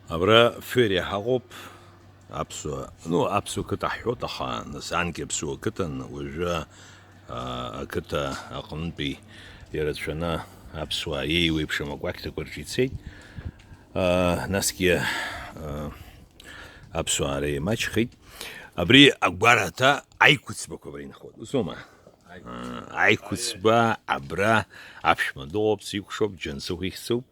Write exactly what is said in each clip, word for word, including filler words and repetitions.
Абра Фериа ҳаҟоуп, аԥсуа, ну, аԥсуа қыҭа ҳҳәоит, аха нас анкьа аԥсуа қыҭан, уажәы, аа, ақыҭа аҟнытәи ирацәаны аԥсуаа еиуеиԥшым акәакьҭақәа рҿы ицеит. Аа, насгьы, аа, аԥсуаа ара имаҷхеит. Абри агәараҭа аиқәыцбақәа абра инхоит, усоума? Аа, аиқәыцба абра аԥшәма дыҟоуп, сикәшоуп, Џьансыхә ихьӡуп.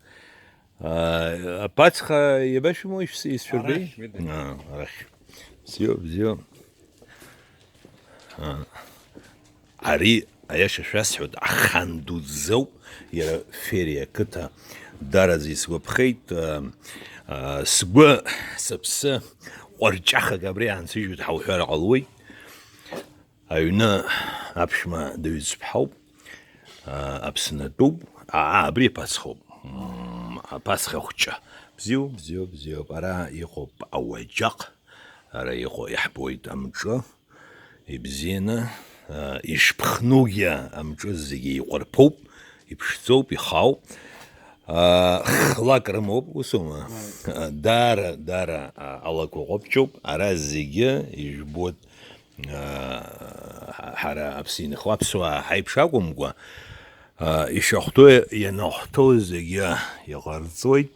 Аа, аԥацха иабашәымоу ишәс-, исшәырбеи? Арахь, уи дыҟоуп. Аа, арахь. Бзиоуп, бзиоуп. Аа, ари, аиаша шәасҳәоит, ахан дуӡӡоуп, иара Фери ақыҭа, дараӡа исгәаԥхеит, аа, аа, сгәы, сыԥсы ҟәарҷахак абри аансыжьуеит ҳәа уҳәар ҟалуеит. Аҩны аԥшәма дыҩӡԥҳауп, аа, Аԥснатәуп, аа, абри аԥацхоуп, мм, аԥацха хәҷы. Бзиоуп, бзиоуп, бзиоуп. Ара иҟоуп ауаџьаҟ, ара иҟоу иаҳбоит амҿы, ибзианы, аа, ишԥхнугьы амҿы зегьы еиҟәарԥоуп, иԥшӡоуп, ихаауп. Аа, хлак рымоуп, усоума? Ааи. Даара, даара, аа, алақәа ҟәаԥҷоуп. Ара зегьы ижәбоит. Аа, ҳара аԥсы инхо аԥсуаа ҳаиԥш акәымкәа, аа, ишахәҭоу ианахәҭоу зегьы иҟарҵоит.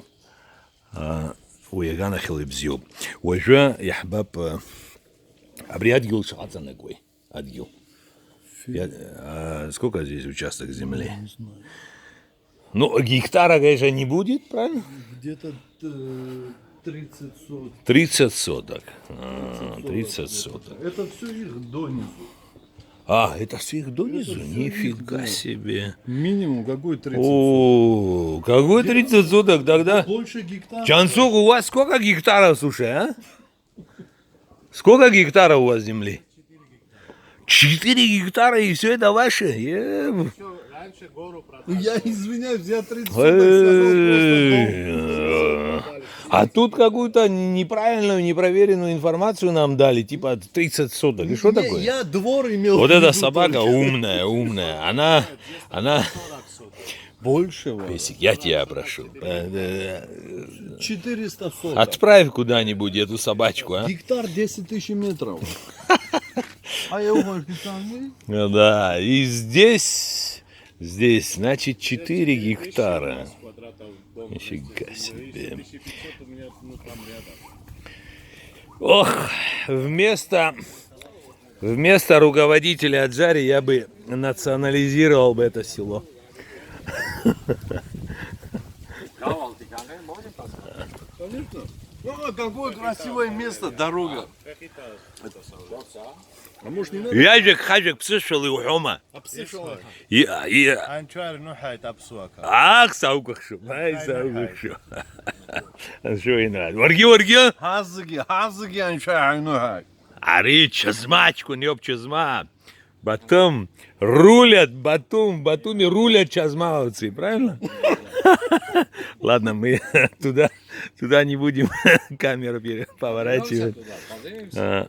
Аа, уи аганахьала ибзиоуп. Уажәы иаҳбап, аа, абри адгьыл шаҟа аҵанакуеи, адгьыл. Фи- Я-, аа, сколько здесь участок земли? Не знаю. Ну, гектара, конечно, не будет, правильно? Где-то, э, тридцать соток. Тридцать соток. А, тридцать соток. Это всё их донизу. А, это всё их донизу? Это всё их, да. Нифига себе. Минимум какой тридцать соток? О, какой тридцать соток тогда? Больше гектара. Ӟансух, у вас сколько гектаров, слушай, а? Сколько гектаров у вас земли? Четыре гектара, и всё это ваше? Е- Ещё раньше гору продали. Я извиняюсь, я тридцать соток сказал просто дом. Эй, а тут какую-то неправильную, непроверенную информацию нам дали, типа тридцать соток. И что такое? Я двор имел в виду только. Вот эта собака умная, умная. Она, она Больше вас. Песик, я тебя прошу. Э, э, Четыреста соток. Отправь куда-нибудь эту собачку, а? Гектар десять тысяч метров. А я думаю, что там, ну, Ну да, и здесь, здесь, значит, четыре гектара. Нифига себе. Ох, вместо Вместо руководителя Аджари я бы национализировал бы это село. Конечно. Ну, а какое красивое место, дорога. А может, не надо? Ҩажәак, хажәак ԥсышәала иуҳәома? Аԥсышәала. И, и, Анцәа ирныҳәааит аԥсуа қыҭа. Ах, саукәыхшоуп, аи, саукәыхшоуп. Анцәа ирныҳәааит. Уаргьы, уаргьы? Ҳазегьы, ҳазегьы Анцәа иҳаҩныҳәааит. Ари Чазма аҷкәын иоуп, Чазма. Батым рулят, Батум, Батуми рулят чазмаовцы, правильно? Ладно, мы туда, туда не будем камеру пере-, поворачивать. Вернёмся туда, поднимемся. А.